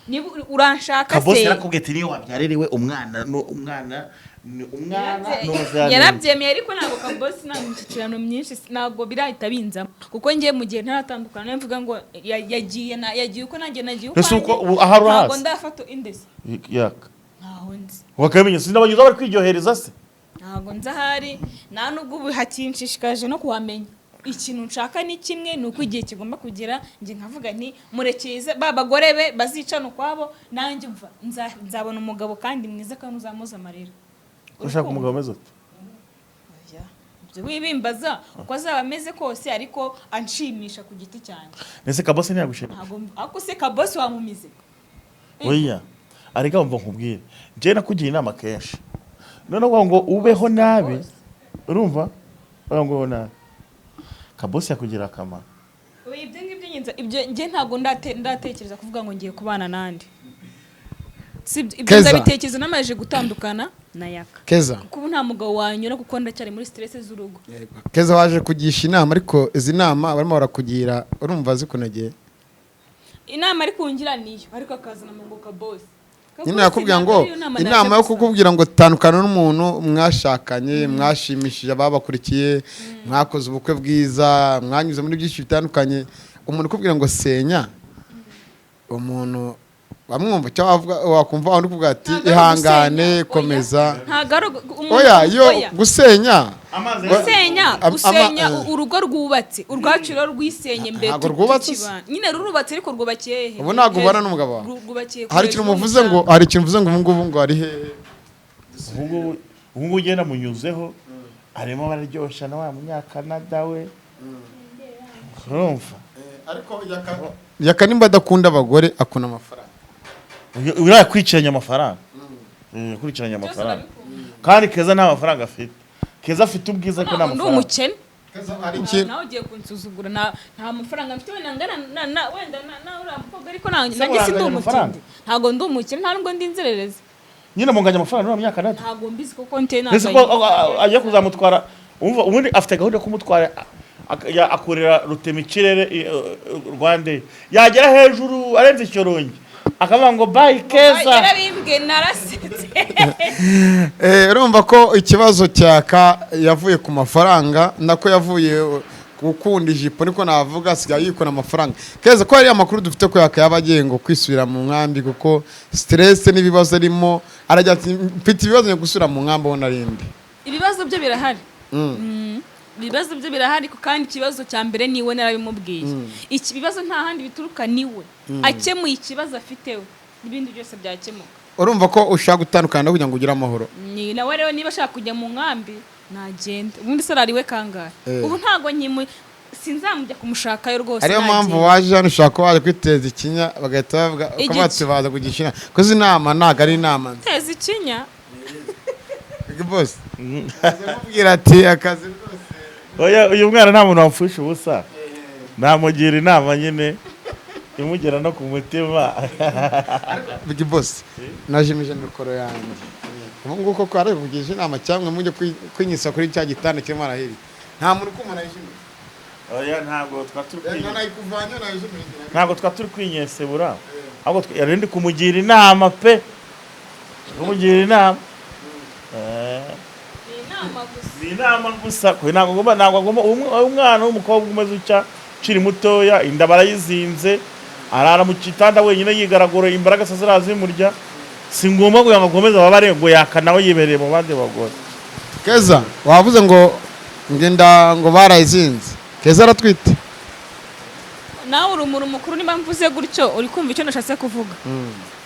[SPEAKER 3] niba uranshaka
[SPEAKER 2] Kabosi
[SPEAKER 3] se.
[SPEAKER 2] yarakubwiye ati niyo wabyaririwe umwana ni umwana, ni umwana n'umuziranenge.
[SPEAKER 3] Yarabyemeye, ariko ntabwo Kabosi, nta mishyikirano myinshi, ntabwo birahita binzamo, kuko ngiye mu gihe ntaratandukana nawe mvuga ngo yagiye yagiye uko nanjye nagiye
[SPEAKER 2] Ese uko
[SPEAKER 3] ukwanjye.
[SPEAKER 2] ubu ahari
[SPEAKER 3] Ntabwo
[SPEAKER 2] urahazi?
[SPEAKER 3] ndafata indesi.
[SPEAKER 2] Yaka.
[SPEAKER 3] Ntaho nzi.
[SPEAKER 2] Wakamenya sinabageza bari kwiryohereza se?
[SPEAKER 3] Ntabwo nzi ahari, nta nubwo ubu hakinshishikaje no kuhamenya. Ikintu nshaka ni kimwe, ni uko igihe kigomba kugera njye nkavuga nti murekeze ba bagore be bazicana ukwabo, nanjye mva nzabona umugabo kandi mwiza kandi uzamuza amarira.
[SPEAKER 2] Ushaka umugabo umeze ute?
[SPEAKER 3] Oya, ibyo wibimbaza, uko azaba ameze kose ariko anshimisha ku giti cyanjye.
[SPEAKER 2] Ese Kabosi ntiyagushima?
[SPEAKER 3] Ntabwo, ariko se Kabosi wamumize?
[SPEAKER 2] Oya, ariko mva nkubwire, njyewe nakugira inama kenshi, noneho ngo ubeho nabi, urumva? Uvuga ngo ubeho nabi, Kabosi yakugirira akamaro.
[SPEAKER 3] Oya, ibyo ngibyo nyine ibyo njye ntabwo ndatekereza kuvuga ngo ngiye kubana n'andi. Si ibyo, ibyo
[SPEAKER 1] Keza.
[SPEAKER 3] ndabitekereza namaze gutandukana na Yaka.
[SPEAKER 1] Keza.
[SPEAKER 3] Kuko ubu nta mugabo wanyura, kuko ndacyari muri stress z'urugo.
[SPEAKER 1] Keza, waje kugisha inama, ariko izi nama barimo barakugira urumva zikunogeye?
[SPEAKER 3] Inama ari kungira niyo, ariko akazana ngo Kabosi.
[SPEAKER 1] Nyine yakubwira ngo inama yo kukubwira ngo tandukana n'umuntu mwashakanye, mwashimishije ababakurikiye, mwakoze ubukwe bwiza, mwanyuze muri byinshi bitandukanye. Umuntu ukubwira ngo senya, umuntu bamwumva cyangwa wakumva undi kuvuga ati ihangane, komeza.
[SPEAKER 3] Ntabwo ari umuntu.
[SPEAKER 1] Oya, yo
[SPEAKER 3] Oya.
[SPEAKER 1] gusenya.
[SPEAKER 3] Gusenya, gusenya urugo rwubatse, urwacu rero rwisenye mbere
[SPEAKER 1] Ntabwo rwubatse se?
[SPEAKER 3] tukibana. Nyine rurubatse, ariko rwubakiye hehe?
[SPEAKER 1] Ubu ntabwo ubana n'umugabo wawe?
[SPEAKER 3] Rwubakiye
[SPEAKER 1] Hari ikintu muvuze ngo, hari ikintu muvuze ngo ubu ngubu ngo ari hehe?
[SPEAKER 2] Ubu ngubu ugenda munyuzeho, arimo bararyoshya na wa Munyakanada we, urumva?
[SPEAKER 1] Ariko Yaka nimba adakunda abagore, akunda amafaranga.
[SPEAKER 2] Uriya yakurikiranye amafaranga. Yakurikiranye amafaranga, kandi Keza nta mafaranga afite. Keza afite ubwiza ariko nta
[SPEAKER 3] Ntabwo ndi
[SPEAKER 2] mafaranga.
[SPEAKER 3] umukene.
[SPEAKER 1] Hari ikintu
[SPEAKER 3] Nawe ugiye kunsuzugura. Nta mafaranga mfite wenda ngana na wenda na uriya mukobwa, ariko
[SPEAKER 2] Se
[SPEAKER 3] nanjye si ndi
[SPEAKER 2] muranganya amafaranga?
[SPEAKER 3] umutindi, ntabwo ndi umukene, nta nubwo ndi inzererezi.
[SPEAKER 2] Nyine munganya amafaranga n'uriya Munyakanada?
[SPEAKER 3] Ntabwo mbizi kuko nteye.
[SPEAKER 2] Mbese ko agiye kuzamutwara, umva, ubundi afite gahunda yo kumutwara, akorera rutema ikirere Rwanda, yagera hejuru arenze Icyorongi akavuga ngo "Bye Keza."
[SPEAKER 3] Yarabimbwiye, narasetse.
[SPEAKER 1] Urumva ko ikibazo cyaka yavuye ku mafaranga, nako yavuye gukunda ijipo, niko navuga, asigaye yikora amafaranga. Keza, ko hari amakuru dufite ko Yaka yaba agiye ngo kwisubira mu nkambi kuko stress n'ibibazo arimo, arajya ati mfite ibibazo ngiye gusubira mu nkambi aho narindi.
[SPEAKER 3] Ibibazo byo birahari. Ibibazo byo birahari, kandi ikibazo cya mbere niwe, narabimubwiye. Iki bibazo nta handi bituruka, niwe. Akemuye ikibazo afite we, n'ibindi byose byakemuka.
[SPEAKER 1] Urumva ko ushaka gutandukana kugira ngo ugire amahoro.
[SPEAKER 3] Ni nawe rero, niba ashaka kujya mu nkambi nagenda. Ubundi se arariwe kangahe? Ubu ntabwo nkimu, sinzamujya kumushakayo rwose.
[SPEAKER 1] Ariyo mpamvu
[SPEAKER 3] Nagenda.
[SPEAKER 1] waje hano, ushobora kuba waje kwiteza ikinya, bagahita bavuga uko
[SPEAKER 3] Igiki.
[SPEAKER 1] bati baza kugisha inama, kuko izi nama ntabwo ari inama nziza.
[SPEAKER 3] Teza ikinya.
[SPEAKER 1] Big Boss mubwira ati akazi rwose.
[SPEAKER 2] Oya, uyu mwana nta muntu wamfusha ubusa, namugira inama nyine imugera no ku mutima.
[SPEAKER 1] Big Boss, najimije mikoro yanjye ubu ngubu koko arakugisha inama cyangwa mujye kwinyisa kuri cya gitanda kirimo arahiri, nta muntu ukumara yijimije.
[SPEAKER 2] Oya, ntabwo twa turi
[SPEAKER 1] Nayikuvanye nayijimije.
[SPEAKER 2] Ntabwo twa turi kwinyesebura, ahubwo yari ndi kumugira inama pe, kumugira inama.
[SPEAKER 3] Ni inama gusa.
[SPEAKER 2] Ni inama gusa ko ntabwo agomba umwana w'umukobwa umeze utya ukiri mutoya, inda barayizinze, arara mu gitanda wenyine yigaragura, imbaraga se zirazimurya. Si ngombwa kugira ngo akomeze ababare ngo yaka nawe yibereye mu bandi bagore.
[SPEAKER 1] Keza, wavuze ngo ngenda ngo barayizinze, Keza aratwite.
[SPEAKER 3] Nawe uri umuntu mukuru, niba mvuze gutyo uri kumva icyo nashatse kuvuga,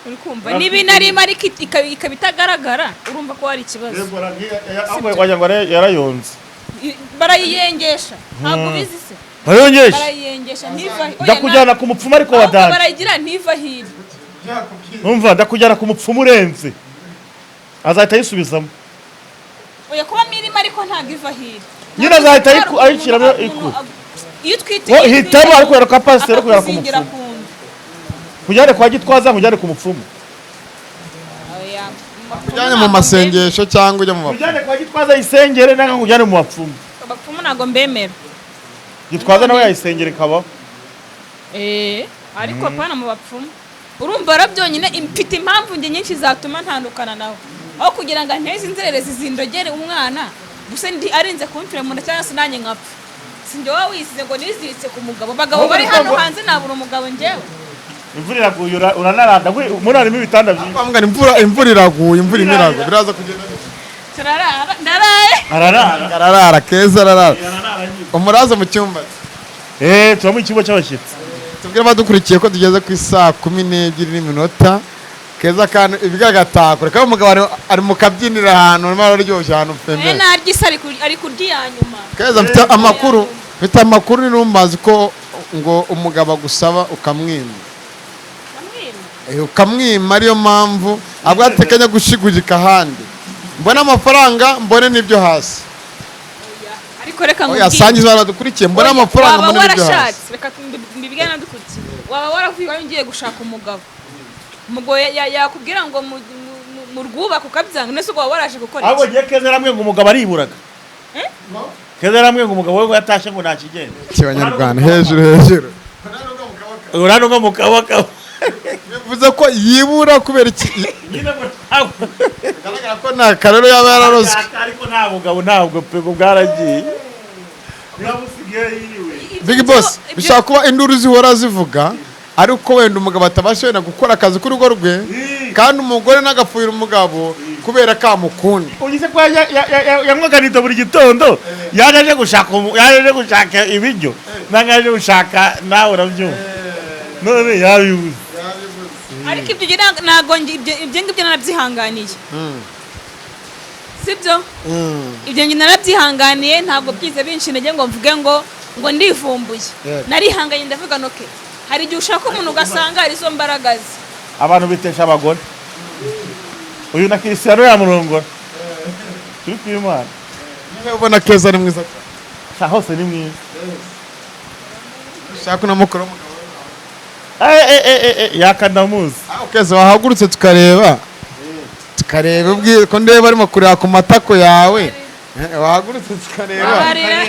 [SPEAKER 3] uri kumva niba inarimo ariko ikaba itagaragara, urumva ko hari ikibazo.
[SPEAKER 2] Ahubwo wagira ngo yarayonze.
[SPEAKER 3] Barayiyengesha, ntabwo ubizi se?
[SPEAKER 2] Barayongesha.
[SPEAKER 3] Barayiyengesha ntiva. Oya,
[SPEAKER 2] Ndakujyana ku mupfumu ariko
[SPEAKER 3] ahubwo
[SPEAKER 2] wadanje.
[SPEAKER 3] Barayigira ntiva hiri.
[SPEAKER 2] Umva, ndakujyana ku mupfumu urenze, azahita ayisubizamo.
[SPEAKER 3] Oya, kuba mirimo ariko ntabwo iva hiri.
[SPEAKER 2] Nyine azahita ayishyiramo iku.
[SPEAKER 3] Iyo utwite
[SPEAKER 2] Wo
[SPEAKER 3] iyo utwite
[SPEAKER 2] hitamo, ariko kubera kwa pasiteri, kubera ku
[SPEAKER 3] akakuzingira
[SPEAKER 2] mupfumu.
[SPEAKER 3] ku nda.
[SPEAKER 2] Kujyane kwa Gitwaza, nkujyane ku mupfumu.
[SPEAKER 3] Oya, mu bapfumu
[SPEAKER 1] Ujyanye mu
[SPEAKER 3] ntabwo
[SPEAKER 1] masengesho cyangwa ujya mu bapfumu?
[SPEAKER 2] Ujyane kwa Gitwaza yisengere, nangwa nkujyane mu bapfumu.
[SPEAKER 3] Abapfumu ntabwo mbemera.
[SPEAKER 2] Gitwaza nawe yayisengera ikabaho.
[SPEAKER 3] Eh, ariko apana mu bapfumu. Urumva rero byonyine mfite impamvu njye nyinshi zatuma ntandukana nawe, aho kugira ngo anteze inzererezi zindogere umwana gusa, ndi arinze kumfira mu nda cyangwa se nanjye nkapfa. Sinjye wowe wisize ngo niziritse ku mugabo, abagabo bari hano hanze, nabura umugabo njyewe?
[SPEAKER 2] Imvura iraguye, uranaranda muri harimo ibitanda byinshi.
[SPEAKER 1] Kwa mugani imvura iraguye, imvura irimo iragwa, biraza kugenda bite?
[SPEAKER 3] Turarara, ndaraye.
[SPEAKER 2] Ararara.
[SPEAKER 1] Ararara, Keza ararara.
[SPEAKER 2] Ararara nyine.
[SPEAKER 1] Umuraza mu cyumba.
[SPEAKER 2] Eh, tuba mu kigo cy'abashyitsi.
[SPEAKER 1] Tubwire abadukurikiye ko tugeze ku isaa 12 n'iminota. Keza kandi ibigaragara reka umugabo ari mu kabyiniro ahantu arimo araryoshya ahantu
[SPEAKER 3] Eh,
[SPEAKER 1] pembeni.
[SPEAKER 3] narya isi, ari kurya iya nyuma.
[SPEAKER 1] Keza, mfite amakuru n'umbazi ko ngo umugabo agusaba ukamwima.
[SPEAKER 3] Ndamwima.
[SPEAKER 1] Eh, ukamwima, ariyo mpamvu abwo atekanya gushigurika ahandi, mbone amafaranga, mbone n'ibyo hasi.
[SPEAKER 3] Oya, ariko reka
[SPEAKER 1] Oya,
[SPEAKER 3] nkubwire.
[SPEAKER 1] sangiza abantu badukurikiye, mbone
[SPEAKER 3] Oya,
[SPEAKER 1] amafaranga,
[SPEAKER 3] waba
[SPEAKER 1] mbone n'ibyo hasi.
[SPEAKER 3] warashatse, reka mbibwire nadukurikiye, waba waravuye iwawe ugiye gushaka umugabo, umugabo yakubwira ngo mu rwubaka ukabyanga, nese ubwo waba waraje gukora
[SPEAKER 2] Ahubwo
[SPEAKER 3] iki?
[SPEAKER 2] ngiye Keza yaramwe ngo umugabo ariburaga.
[SPEAKER 3] Eh?
[SPEAKER 2] Keza yaramwe ngo umugabo we ngo yatashye ngo ntakigenda.
[SPEAKER 1] Abanyarwanda hejuru hejuru.
[SPEAKER 2] Urano ngo mu kabaka.
[SPEAKER 1] Bivuze ko yibura kubera iki?
[SPEAKER 2] Nyine ngo ntabwo
[SPEAKER 1] Bigaragara ko nta karero yaba yararozwe.
[SPEAKER 2] Ariko nta mugabo, ntabwo pe, ngo bwaragiye, bwamusigaye yiriwe.
[SPEAKER 1] Big Boss, bishobora kuba induru zihora zivuga ariko wenda umugabo atabasha wenda gukora akazi k'urugo rwe, kandi umugore n'agapfuhira umugabo kubera ko amukunda.
[SPEAKER 2] Ugize ko yanywaga nido buri gitondo, yaje aje gushaka ibiryo nanga yaje gushaka, nawe urabyumva, none yabibuze.
[SPEAKER 3] Ariko ibyo ntabwo ibyo ngibyo narabyihanganiye, sibyo? Ibyo njye narabyihanganiye, ntabwo byize binshi intege ngo mvuge ngo ndivumbuye.
[SPEAKER 1] Yego.
[SPEAKER 3] Narihanganye, ndavuga okay, hari igihe ushaka umuntu ugasanga hari izo mbaraga ze.
[SPEAKER 2] Abantu bitesha abagore, uyu na Cristiano yamurongora, turi ku Imana.
[SPEAKER 1] Niba ubona Keza ari mwiza cyane.
[SPEAKER 2] Sha, hose ni mwiza.
[SPEAKER 1] Ushaka unamukora umugabo.
[SPEAKER 2] Eh, eh, eh, eh, yaka ndamuzi.
[SPEAKER 1] Aho Keza wahagurutse tukareba ubwiza ko ndeba arimo kureba ku matako yawe. Eh, wahagurutse tukareba.
[SPEAKER 3] Babarira.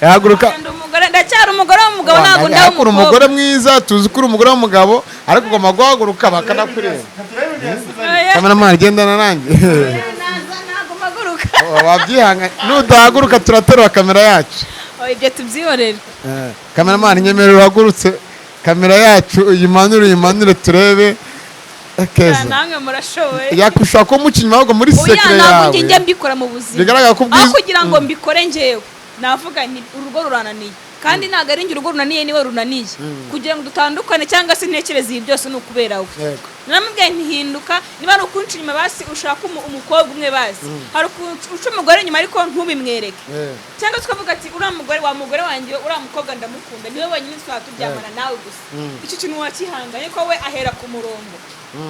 [SPEAKER 1] Yahaguruka.
[SPEAKER 3] Ndi umugore, ndacyari umugore w'umugabo, ntabwo ndaba
[SPEAKER 1] Uri umugore
[SPEAKER 3] umukobwa.
[SPEAKER 1] mwiza, tuzi ko uri umugore w'umugabo, ariko ugomba guhaguruka bakanakureba.
[SPEAKER 3] Oya,
[SPEAKER 1] Kameramani, gendana nanjye.
[SPEAKER 3] naza ntabwo mpaguruka.
[SPEAKER 1] Wabyihanga, nudahaguruka turaterura kamera yacu.
[SPEAKER 3] Oya, ibyo tubyihorere.
[SPEAKER 1] Eh, kameramani, nyemerera uhagurutse kamera yacu, uyimanure turebe. Eh, Keza,
[SPEAKER 3] Namwe murashoboye.
[SPEAKER 1] yakushaka ko muca inyuma ahubwo muri
[SPEAKER 3] Oya,
[SPEAKER 1] sekere
[SPEAKER 3] ntabwo
[SPEAKER 1] yawe.
[SPEAKER 3] njye njya mbikora mu buzima.
[SPEAKER 1] Bigaragara ko
[SPEAKER 3] Aho kugira ngo mbikore njyewe, navuga nti urugo rurananiye, kandi ntabwo ari njye urugo runaniye, niwe runaniye. Kugira ngo dutandukane cyangwa se ntekereze ibi byose ni ukubera we. Naramubwiye ntihinduka, niba ari ukunca inyuma basi ushaka umukobwa umwe bazi. Hari uca umugore inyuma ariko ntubimwereke, cyangwa se ukavuga ati uriya mugore wa mugore wanjye, uriya mukobwa ndamukunda, niwe wenyine tuzaba turyamana nawe gusa. Icyo kintu wakihanganye ko we ahera ku murongo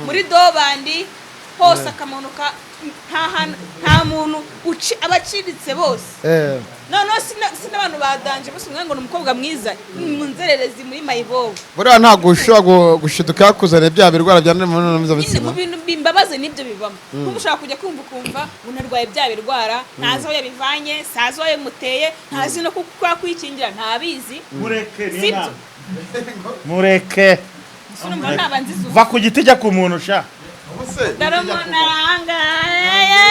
[SPEAKER 3] muri dobandi. hose akamanuka, nta hantu, nta muntu abaciriritse bose. Noneho si n'abantu badanje bose umwe ngo ni umukobwa mwiza, ni mu nzererezi muri mayibobo.
[SPEAKER 1] Buriya ntabwo ushobora gushiduka yakuzaniye bya birwara byandurira mu mibonano
[SPEAKER 3] Nyine
[SPEAKER 1] mpuzabitsina.
[SPEAKER 3] Mu bintu bimbabaze nibyo bibamo, kuko ushobora kujya kumva ukumva umuntu arwaye bya birwara, ntazi aho yabivanye, sazi aho yamuteye, ntazi no kuko kwikingira ntabizi.
[SPEAKER 2] Mureke niyo
[SPEAKER 3] Sibyo.
[SPEAKER 2] nama. Mureke.
[SPEAKER 3] Gusa urumva naba nzize ubu.
[SPEAKER 2] Va ku giti jya ku muntu sha.
[SPEAKER 3] Dore umuntu arangaye.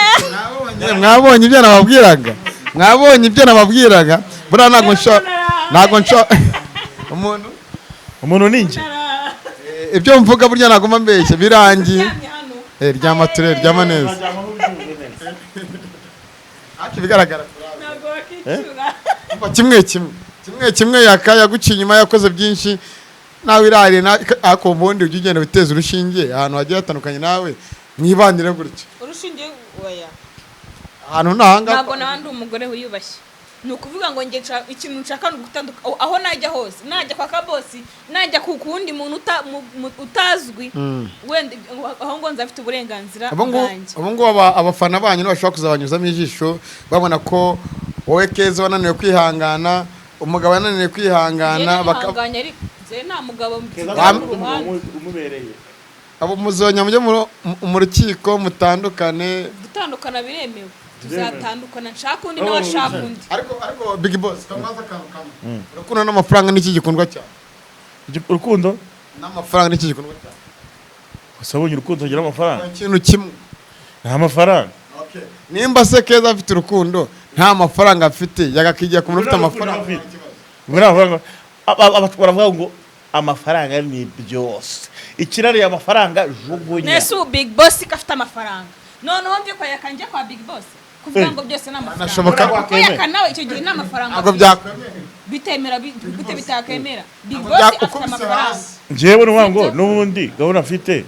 [SPEAKER 1] Mwabonye ibyo nababwiraga, mwabonye ibyo nababwiraga. Buriya ntabwo umuntu
[SPEAKER 2] Umuntu ni njye.
[SPEAKER 1] Ibyo mvuga burya ntabwo mba mbeshya, birangiye.
[SPEAKER 3] Uryamye hano.
[SPEAKER 1] Ryama turere, ryama neza, ariko ibigaragara
[SPEAKER 3] Ntabwo wakicura.
[SPEAKER 1] Umva, kimwe kimwe kimwe kimwe, yaka yaguciye inyuma, yakoze byinshi nawe irariye ariko ubundi ujya ugenda witeza urushinge ahantu hagiye hatandukanye, nawe mwibanire gutyo.
[SPEAKER 3] Urushinge oya.
[SPEAKER 1] Ahantu ntahanga.
[SPEAKER 3] Ntabwo nawe ndi umugore wiyubashye, ni ukuvuga ngo njye ikintu nshaka ni ugutandukana. Aho najya hose, najya kwa kabosi, najya ku kuwundi muntu utazwi wenda, aho ngo nzafite uburenganzira
[SPEAKER 1] Ubu ngubu
[SPEAKER 3] bwanjye.
[SPEAKER 1] Ubu ngubu abafana banyu ntibashobora kuzabanyuzamo ijisho babona ko wowe Keza wananiwe kwihangana, umugabo yananiwe kwihangana
[SPEAKER 3] Njye nihanganye, ariko njye nta mugabo mfite ku ruhande.
[SPEAKER 2] Umubereye.
[SPEAKER 1] Abo muzonya mujye mu rukiko mutandukane.
[SPEAKER 3] Gutandukana biremewe, tuzatandukana nshaka undi, nawe ashaka undi.
[SPEAKER 1] Ariko Big Boss, kamaze akantu kamwe: urukundo n'amafaranga n'iki gikundwa cyane?
[SPEAKER 2] Urukundo
[SPEAKER 1] N'amafaranga n'iki gikundwa cyane?
[SPEAKER 2] Gusa abonye urukundo ugira amafaranga.
[SPEAKER 1] Ikintu kimwe.
[SPEAKER 2] Nta mafaranga.
[SPEAKER 1] Nimba se Keza afite urukundo nta mafaranga afite, yagakigira ku muntu ufite amafaranga?
[SPEAKER 2] Ngo nta mafaranga. Baravuga ngo amafaranga ni byose, ikirariye amafaranga jugunya.
[SPEAKER 3] Nese ubu Big Boss ko afite amafaranga, noneho mve kwa Yaka njye kwa Big Boss, kuvuga ngo byose ni amafaranga?
[SPEAKER 1] Anashoboka.
[SPEAKER 3] Kuko Yaka nawe icyo gihe ni amafaranga
[SPEAKER 1] Ntabwo
[SPEAKER 3] afite.
[SPEAKER 1] byakwemera.
[SPEAKER 3] Bitemera gute bitakwemera? Big
[SPEAKER 1] Ntabwo
[SPEAKER 3] Boss afite
[SPEAKER 1] ukubise
[SPEAKER 3] amafaranga.
[SPEAKER 1] hasi.
[SPEAKER 2] Njyewe ni ngo n'ubundi gahunda mfite,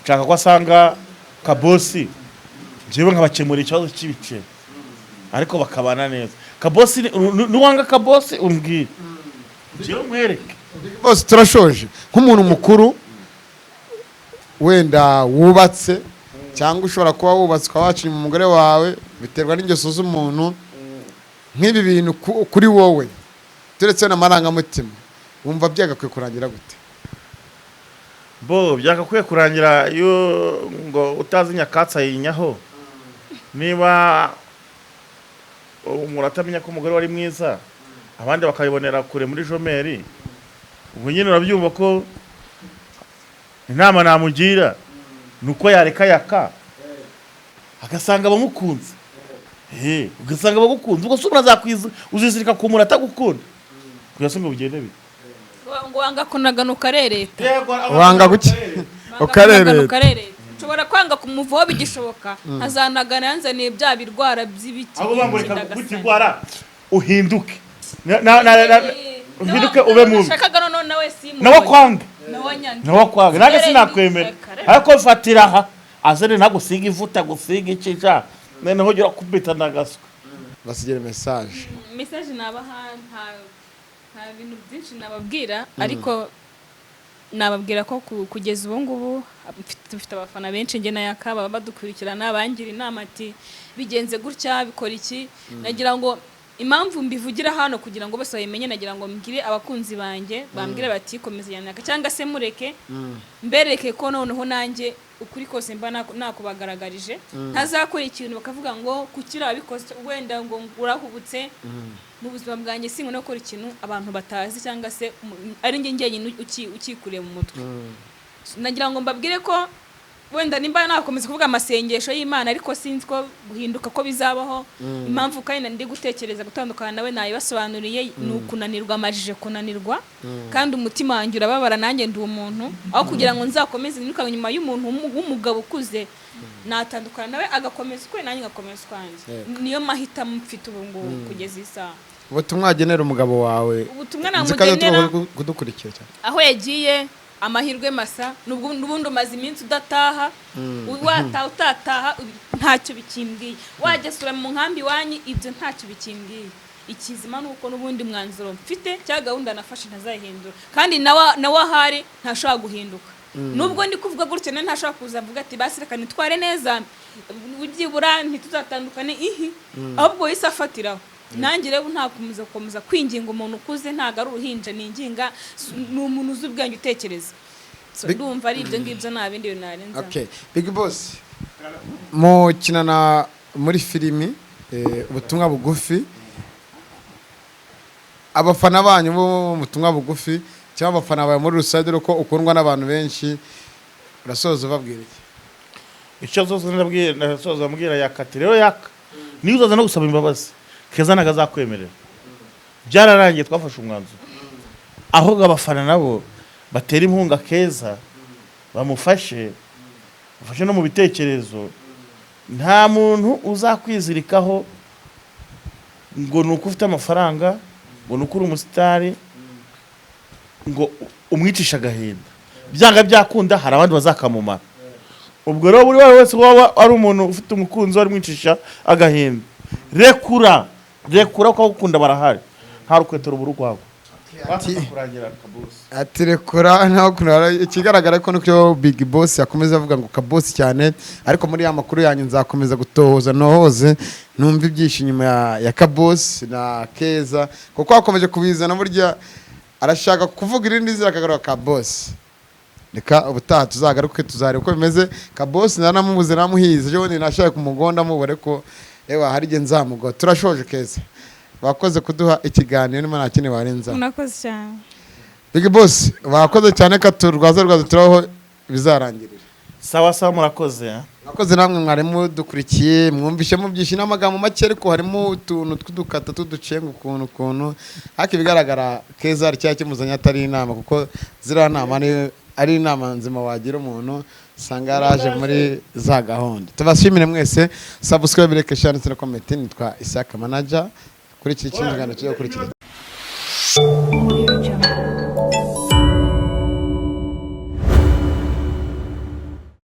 [SPEAKER 2] nshaka ko asanga kabosi, njyewe nkabakemura ikibazo cy'ibiceri, ariko bakabana neza. Kabosi nuwanga kabosi umbwire, njyewe mwereke.
[SPEAKER 1] Bose turashoje, nk'umuntu mukuru wenda wubatse cyangwa ushobora kuba wubatse ukaba waciye umugore wawe, biterwa n'ingeso z'umuntu, nk'ibi bintu kuri wowe, turetse n'amarangamutima, wumva byagakwiye kurangira gute?
[SPEAKER 2] Bo byagakwiye kurangira iyo ngo utazi nyakatsi ayinyaho. Niba umuntu atamenya ko umugore wari mwiza, abandi bakabibonera kure muri jomeri, ubwo nyine urabyumva ko inama namugira ni uko yareka Yaka agasanga abamukunze. Ugasanga abagukunze, ubwo se umuntu azakwiza uzizirika ku muntu atagukunda kugira se ngo bugende bite?
[SPEAKER 3] Ngo wanga kunagana ukarereta.
[SPEAKER 1] Wanga kuki? Ukarereta.
[SPEAKER 3] Ukarereta. Nshobora kwanga kumuvaho bigishoboka, nkazanagana yanzaniye bya birwara by'ibiki.
[SPEAKER 2] Abo bamureka
[SPEAKER 3] by'indagasani.
[SPEAKER 2] kutirwara uhinduke. Uhinduke ube mubi.
[SPEAKER 3] Nashakaga noneho nawe simubone.
[SPEAKER 2] Nawe akwange.
[SPEAKER 3] Nawe anyange.
[SPEAKER 2] Nawe akwange, nanjye
[SPEAKER 3] Sigare
[SPEAKER 2] sinakwemera.
[SPEAKER 3] ndi-
[SPEAKER 2] Ariko mfatira aha azane ntagusiga ivuta gusiga iki ja noneho ujya urakubita ndagaswa.
[SPEAKER 1] Basigire message.
[SPEAKER 3] Message nabaha, nta bintu byinshi nababwira, ariko nababwira ko kugeza ubu ngubu dufite abafana benshi, njye na Yaka, baba badukurikirana, bangira inama ati bigenze gutya, bikora iki. Nagira ngo impamvu mbivugira hano kugira ngo bose babimenye, nagira ngo mbwire abakunzi banjye bambwire bati komeza Yaka cyangwa se mureke, mbereke ko noneho nanjye ukuri kose mba nakubagaragarije, ntazakora ikintu bakavuga ngo kuki urabikoze, wenda ngo urahubutse. Mu buzima bwanjye sinkunda gukora ikintu abantu batazi cyangwa se ari njye njyenyine ukikuriye mu mutwe. Nagira ngo mbabwire ko wenda nimba nakomeza kuvuga amasengesho y'Imana, ariko sinzi ko guhinduka ko bizabaho. Impamvu kandi ndi gutekereza gutandukana nawe nayibasobanuriye, ni ukunanirwa, amajije kunanirwa, kandi umutima wanjye urababara, nanjye ndi umuntu. Aho kugira ngo nzakomeze nirukanwe inyuma y'umuntu w'umugabo ukuze, natandukana nawe agakomeza ukwe, nanjye ngakomeza ukwanjye. Niyo mahitamo mfite ubu ngubu kugeza iyi saha.
[SPEAKER 1] Ubutumwa wagenera umugabo wawe?
[SPEAKER 3] Ubutumwa
[SPEAKER 1] Nzi ko ajya
[SPEAKER 3] namugenera,
[SPEAKER 1] kudukurikira cyane.
[SPEAKER 3] aho yagiye amahirwe masa, nubwo n'ubundi umaze iminsi udataha, wataha utataha ntacyo bikimbwiye, wajya sura mu nkambi iwanyu, ibyo ntacyo bikimbwiye. Ikizima ni uko n'ubundi mwanzuro mfite cyangwa gahunda nafashe ntazayihindura, kandi nawe ahari ntashobora guhinduka. Nubwo ndi kuvuga gutyo, nawe ntashobora kuza avuga ati: "Basi reka nitware neza, byibura ntituzatandukane." Ihi, ahubwo yahise afatiraho. Nanjye rero ntakomeza gukomeza kwinginga umuntu ukuze, ntabwo ari uruhinja ninginga, ni umuntu uzi ubwenge, utekereza. So, ndumva ari ibyo ngibyo, nta bindi bintu narenza.
[SPEAKER 1] Okay, Big Boss, mukinana muri filimi Ubutumwa Bugufi. Abafana banyu bo mu butumwa bugufi, cyangwa abafana bawe muri rusange, dore ko ukundwa n'abantu benshi, urasoza ubabwira iki?
[SPEAKER 2] Icyo zose ndabwira, ndasoza mbwira Yaka ati: "Rero Yaka, niba uzaza no gusaba imbabazi, Keza ntabwo azakwemerera. Byararangiye, twafashe umwanzuro." Ahubwo abafana nabo batera inkunga Keza, bamufashe, bafashe no mu bitekerezo. Nta muntu uzakwizirikaho ngo ni uko ufite amafaranga, ngo ni uko uri umusitari, ngo umwicishe agahinda. Byanga byakunda hari abandi bazakamumara. Ubwo rero buri wese waba ari umuntu ufite umukunzi wari mwicisha agahinda, rekura, rekura, ko agukunda barahari. Nta rukweto rubura urwawe. Kurangira Kabosi.
[SPEAKER 1] Ati rekura ntaho kunara. Ikigaragara ko nuko Big Boss yakomeza avuga ngo Kabosi cyane, ariko muri ya makuru yanyu nzakomeza gutohoza, nohoze, numva ibyinshi inyuma ya Kabosi na Keza, kuko akomeje kubizana. Burya arashaka kuvuga irindi zina akagaruka Kabosi. Reka ubutaha tuzagaruke, tuzareba uko bimeze. Kabosi nanamubuze, namuhize ejo bundi, nashaka kumugonda mubure ko ewa hari igihe nzamugwa. Turashoje. Keza, bakoze kuduha ikiganiro, niba nta kindi warenzaho.
[SPEAKER 3] Murakoze cyane.
[SPEAKER 1] Big Boss, bakoze cyane. Ka turwaza rwaza turaho bizarangirira.
[SPEAKER 2] Sawa sawa, murakoze, eh.
[SPEAKER 1] Mwakoze namwe mwari mudukurikiye, mwumvishemo byinshi n'amagambo make, ariko harimo utuntu tw'udukata tuducenga ukuntu ukuntu. Ariko ibigaragara, Keza hari cyaba kimuzanye atari inama, kuko ziriya nama ari inama nzima wagira umuntu, usanga yaraje muri za gahunda. Tubashimire mwese. Subscribe, like, share ndetse na comment. Nitwa Isaka Manager. Kuri iki kiganiro tujya gukurikira.